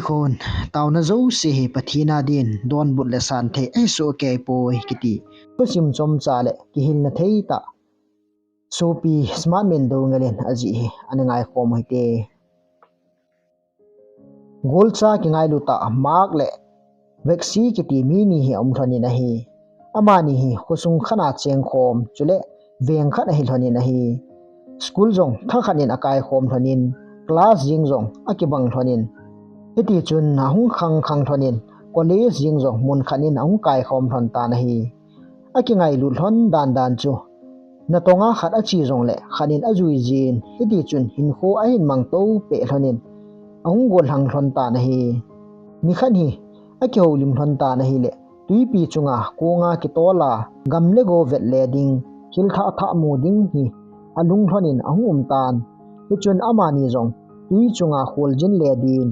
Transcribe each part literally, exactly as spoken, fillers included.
Khun, tauna jouse hi Pathen a din donbut le santhei ahi soh kei poi kiti. Thusim chomcha le kihilna thei tah. Sopi Smart Min Doungel in ajih hi ana ngaikhom u hite. Golcha kingailut tah Mark le Vexy kiti mi ni hi aum lhonin ahi. Amani hi khosung khat a chengkhom, chule veng khat ahi lhonin ahi. School jong thakhat in akaikhom lhonin, class jeng jong akibang lhonin. Hiti chun ahung khang khang lhonin, college jeng jong mun khat in ahung kaikhom lhon tan ahi. Akingailut lhon dan dan chu, natonga khat ache jongle khat in ajui jin, hiti chun hinkho ahin mang to peh lhonin, ahung gollhang lhon tan ahi. Nikhat hi akihoulim lhon tan ahile, tuipi chunga konga kitol a gam le go vet le ding, thil thah thah mu ding hi alung lhonin ahung um tan. Hichun amani jong tui chunga kholjin le din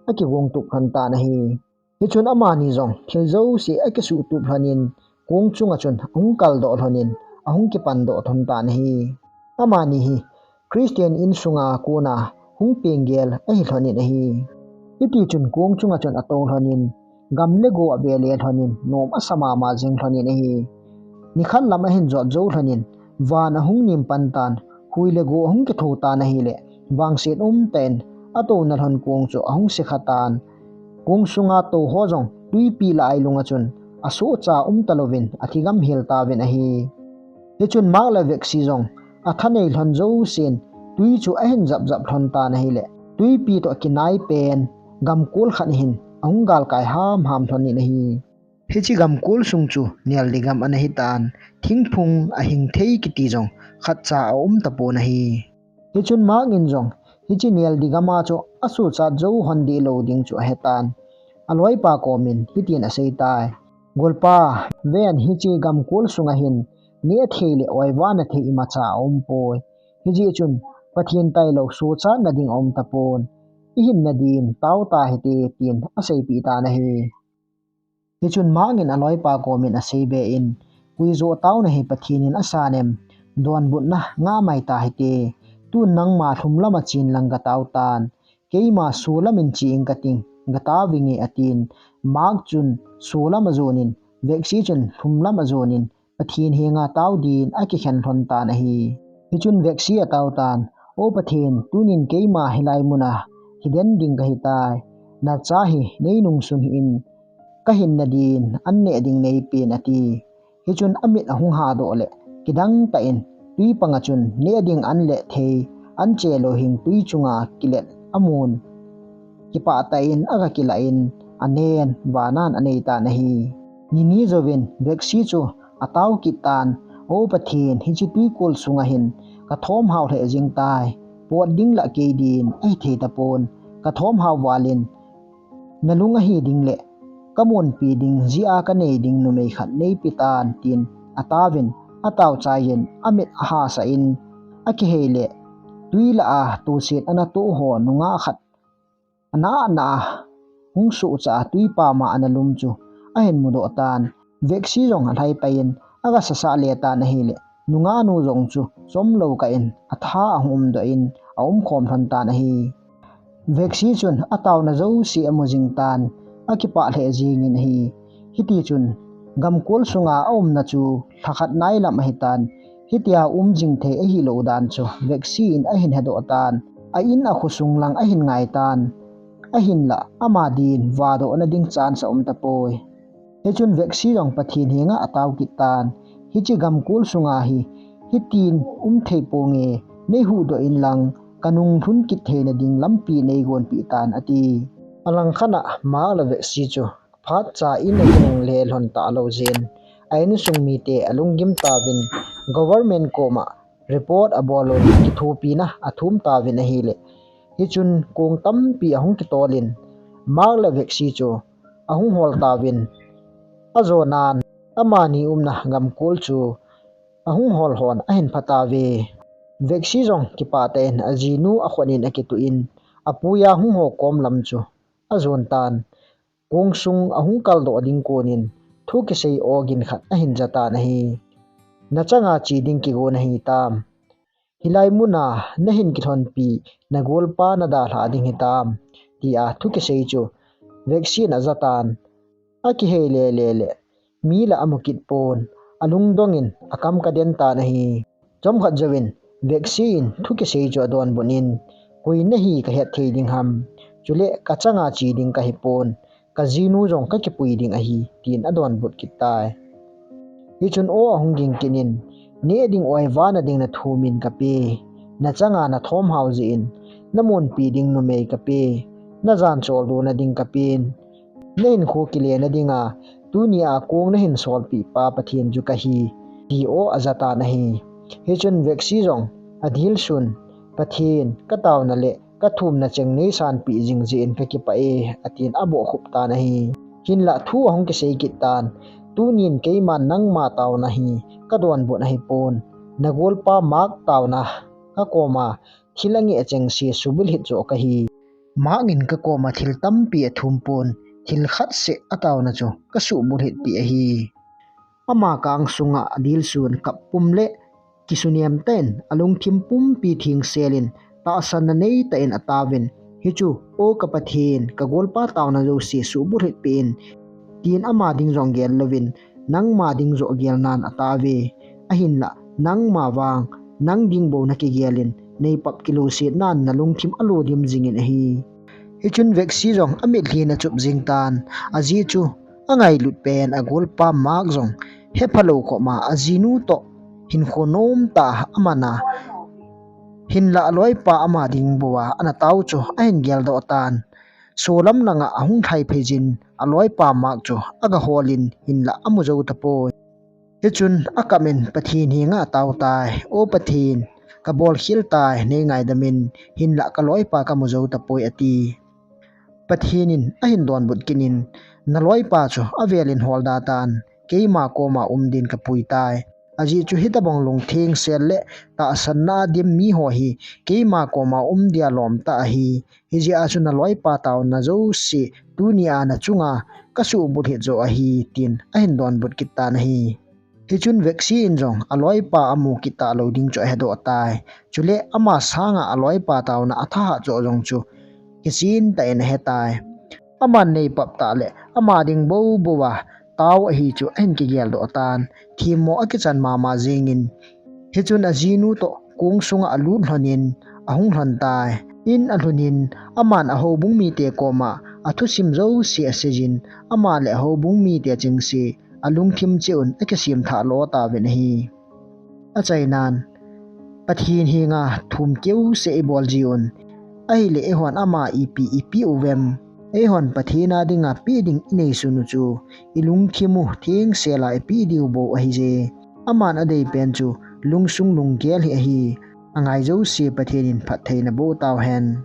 akigong tup lhon tan ahi. Hichun amani jong thil jouse akisuh tup lhonin, kong chunga chun ahung kaldoh lhonin, ahung kipandoh lhon tan ahi. Amani hi Christian insunga kona hung peng gel ahi lhonin ahi. Hiti chun kong chunga chun atou lhonin, gam le go ave le lhonin, nom asa mama jing lhonin ahi. Nikhat lam ahin jot jou lhonin, van ahung nim pan tan, hui le go ahung kitho tan ahile, vangset umtah in atouna lhon kong chu ahung sikha tan. Kong sunga tou ho jong tuipi lah a ilunga chun asohcha um talouvin athigam hel tauvin ahi. Hichun Mark le Vexy jong athanei lhon jousen tui chu ahin jap jap lhon tan ahile, tuipi toh kinai pen gamkol khat hin ahung galkai ham ham lhonin ahi. Hiche gamkol sung chu neldi gam ana hitan, thingphung ahing thei kiti jong khatcha aum tapon ahi. Hichun Mark in jong hiche neldi gam a chu asuhchat jou lhon dihlou ding chu ahetan, aloipa komin hitin aseitai. Golpa, ven, hiche gamkol sunga hin neh thei le oivana thei imacha aumpoi. Hijeh chun Pathen tailou suhchatna ding aum tapon. Ihinna din tao tahite, tin aseipeh tan ahi. Hichun Mark in aloipa komin aseibe in, Kuijoh taona hi Pathen in asan em? Donbutna ngah mai tahite. Tun nangma lhumlam a chen lang gatao tan. Keima solam in che inge kating, gatao inge, atin. Mark chun solam ajonin, Vexy chun lhumlam ajonin, Pathen henga tao din akikhen lhon tan ahi. Hichun Vexy atao tan, O Pathen, tunin keima hilai muna hiden ding kahitai. Nacha hi neinung sun hih in, kahinna din an neh ding neipen, ati. Hichun amit ahung hadoh le, kidang tah in tui panga chun neh ding an le thei, an chelou hing tui chunga kilet amun. Kipah tah in aga kilah in anen, vanan anei tan ahi. Nini jouvin Vexy chu atao kit tan, O Pathen, hiche tuikol sunga hin kathom hao lheh jing tai. Pot ding lah kei din ahithei tapon. Kathom hao valin, nalung ahi ding le kamonpi ding jeh a kanei ding numei khat neipe tan, tin ataovin, atao chaiyin amit ahasah in, akihei le tui lah a toset ana toh ho nungah khat ana ana a hung suhcha a tui pama ana lum chu ahin mudoh tan. Vexy jong alhai pai in aga sasah le tan ahile, nungah nu jong chu chomlou kah in atha ahung umdoh in aumkhom lhon tan ahi. Vexy chun ataona jouse amu jing tan, akipah lheh jingin ahi. Hiti chun gamkol sunga aumna chu lhakhat nailam ahitan, hitia um jing thei ahilou dan chu Vexy in ahin hedoh tan, a in a khosung lang ahin ngai tan, ahinlah ama din vadohna ding chance aum tapoi. Hichun Vexy jong Pathen henga atao kit tan, hiche gamkol sunga hi hitin um thei ponge, neihuhdoh inlang kanung lhun kit theina ding lampi neigonpeh tan, ati. Alangkhat a Mark le Vexy chu phatcha in akinung le lhon talou jeh in, a insung mite alunggim tauvin, government koma report abol un kithopina athum tauvin ahile, hichun kong tampi ahung kitolin, Mark le Vexy chu ahung hol tauvin, ajonan amani umna gamkol chu ahung hol hon ahin pha tauve. Vexy jong kipah tah in ajinu akhut in akituh in, apuiya hung ho kom lam chu ajon tan. Kong sung ahung kaldoh ding konin thu kisei ogin khat ahin ja tan ahi. Nachanga che ding kigo nahitam? Hilai muna nahin kilhonpi nagolpa nadalhah ding hitam? tia thu kisei chu Vexi in aja tan. Akihei lele le, mi la amu kit pon, alungdong in akam kaden tan ahi. Chomkhat jouvin, Vexi in thu kisei chu adonbut in, koi nahi kahet thei ding ham, chule kachanga che ding kahi pon, kajinu jong kakipui ding ahi, tin adonbut kit tai. Hichun aw ahung ging kit in, neh ding oi vana ding nathum in kape, nachanga nathom hao jeh in, namonpi ding numei kape, najan choldo na ding kapen, nahinkho kile na dinga, tunia kong nahin solpeh pa Pathen chu kahi, ti aw aja tan ahi. Hichun Vexi jong adilsun, Pathen, kataona le kathumna cheng neisanpeh jing jeh in kakipah e, atin abohkhup tan ahi. Hinlah thu ahung kisei kit tan, tunin keiman nangma taona hi kadonbut ahi pon, nagolpa Mark taona kakoma thil angeh chengse subulhit joh kahi. Mark in kakoma thil tampi athum pon, thil khat seh ataona chu kasuhbulhit peh ahi. Ama kang sunga adilsun kap pum le kisunem tah in alungthim pumpi thengsel in tahsanna neitah in ataovin, hichu, O ka Pathen, kagolpa taona jouse suhbulhit peh in, tin ama ding jong gel louvin, nangma ding joh gelnan ataove. Ahinlah, nangma vang, nang ding bou nakigel in, neipap kilosetnan nalungthim alodim jingin ahi. Hichun Vexi jong amitlhi in achup jing tan, ajeh chu angailut pen agolpa Mark jong hephalou khoma ajinu toh hinkho nomtah a aman a, hinlah aloipa ama ding bou a ana tao chu ahin geldoh tan. Solam langa ahung lhai phei jin aloipa Mark chu agaholin hinlah amu jou tapoi. Hichun akap in Pathen henga atao tai, O Pathen, kabolkhel tai, neingaidam in, hinlah kaloipa kamu jou tapoi, ati. Pathen in ahin donbut kit in, naloipa chu avelin holda tan, keima koma um din kapui tai. Ajeh chu hitobang lungthengsel le tahsanna adim miho hi keima koma um dia lomtah ahi. Hijeh a chu naloipa taona jouse tunia nachunga kasuhbulhit joh ahi, tin ahin donbut kit tan ahi. Hichun Vexi in jong aloipa amu kit talou ding chu ahedoh tai. Chule ama sanga aloipa taona athahat joh jong chu kichen tah in ahetai. Aman neipap tah le ama ding bou bou a tao ahi chu ahin kigeldoh tan, themmo akichan mama jengin. Hichun ajinu toh kong sunga alut lhonin ahung lhon tai. In alhunin aman ahoubung mite koma athusim jouse aseijin, ama le ahoubung mite chengse alungthim cheh un akisemthah lo tauvin ahi. Achainan, Pathen henga thum keuseh ibol jiuvin, ahile eihon ama ipi ipeh uvem? Eihon Pathen a dinga peh ding ineisun u chu ilungthim u thengsel a ipeh diu bou ahije. Aman adeipen chu lungsung lunggel hi ahi. Angai jouse Pathen in phattheina boh tauhen.